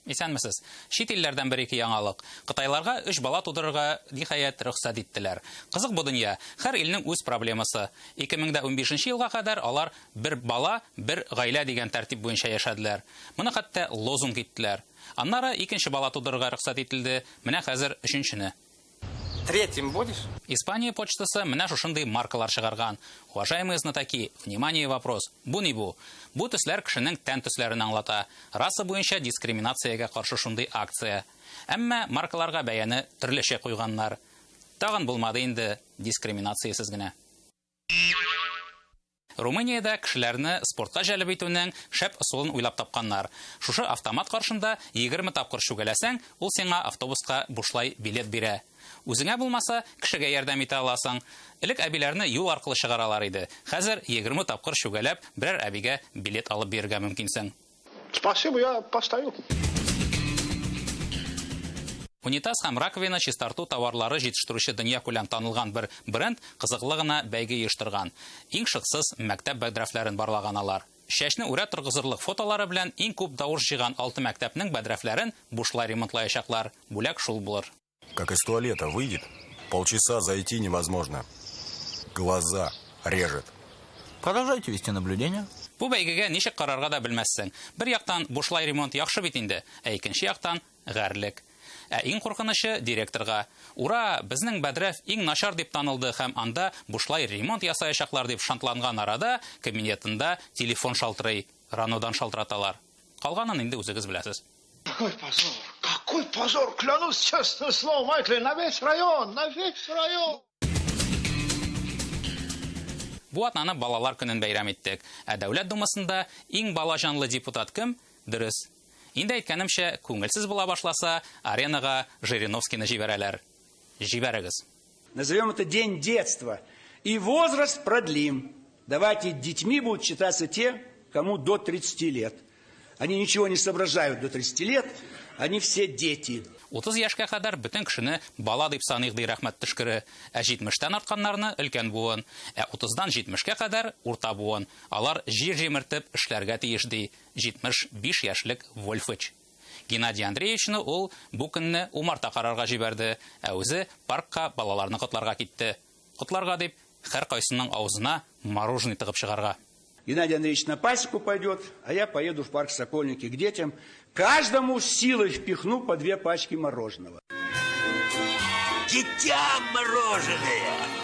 Исәнмесез. Чит илләрдән бер-ике яңалык. Кытайларга өч бала тудырырга, ниһаять, рөхсәт иттеләр. Кызык бу дөнья. Һәр илнең үз проблемасы. 2015 елга кадәр алар бер бала, бер гаилә дигән тәртип буенча яшәделәр. Моны хәтта лозунг иттеләр. Аннары икенче бала тудырырга рөхсәт ителде, менә хәзер өченчене. Третьим будешь? Испания почтасы менә шушындый маркалар чыгарган. Уважаемые знатоки, внимание, вопрос. Бу ни бу? Бу төсләр кешенең тән төсләрен аңлата. Раса буенча дискриминациягә каршы шундый акция. Әмма маркаларга бәяне төрлечә куйганнар. Тагын булмады инде дискриминациясез генә. Румыниядә кешеләрне спортка җәлеп итүнең шәп ысулын уйлап тапканнар. Шушы автомат каршында 20 тапкыр чүгәләсәң, ул сиңа автобуска бушлай билет бирә. Үзеңә булмаса, кешегә ярдәм итә аласың. Элек әбиләрне юл аркылы чыгаралар иде. Хәзер 20 тапкыр чүгәләп, берәр әбигә билет алып бирергә мөмкинсең. Спасибо, я постою. Унитаз һәм раковина чистарту товарлары җитештерүче дөньякүләм танылган бер бренд кызыклы гына бәйге оештырган. Иң шыксыз мәктәп бәдрәфләрен барлаган алар. Чәчне үрә торгызырлык фотолары белән иң күп тавыш җыйган алты мәктәпнең бәдрәфләрен бушлай ремонтлаячаклар. Бүләк шул булыр. Как из туалета выйдет, полчаса зайти невозможно. Глаза режет. Продолжайте вести наблюдение. Бу бәйгегә ничек карарга да белмәссең. Бер яктан бушлай ремонт яхшы бит инде, ә икенче яктан гарьлек. Ә иң куркынычы директорга. Ура, безнең бәдрәф иң начар дип танылды һәм анда бушлай ремонт ясаячаклар дип шантланган арада кабинетында телефон шалтырый. РАНОдан шалтыраталар. Калганын инде үзегез беләсез. Какой позор! Какой позор! Клянусь честным словом, Майкли, на весь район! На весь район! Бу атнаны балалар көнен бәйрәм иттек. Ә Дәүләт Думасында иң бала җанлы депутат кем? Дөрес. Инде әйткәнемчә, күңелсез була башласа, аренага Жириновскийны җибәрәләр. Җибәрегез. Назовем это День детства. И возраст продлим. Давайте детьми будут считаться те, кому до 30 лет. Они ничего не соображают до 30 лет, они все дети. 30 яшькә кадәр бөтен кешене бала дип саныйк, ди рәхмәт төшкере. Ә 70тән артканнарны өлкән буын. Ә 30дан 70кә кадәр урта буын. Алар җир җимертеп эшләргә тиеш, ди 75 яшьлек Вольфыч. Геннадий Андреевичны ул бу көнне умарта карарга җибәрде, ә үзе паркка балаларны котларга китте. Котларга дип, һәркайсының авызына мороженое тыгып чыгарга. Геннадий Андреевич на пасеку пойдет, а я поеду в парк Сокольники к детям. Каждому силой впихну по две пачки мороженого. Детям мороженое!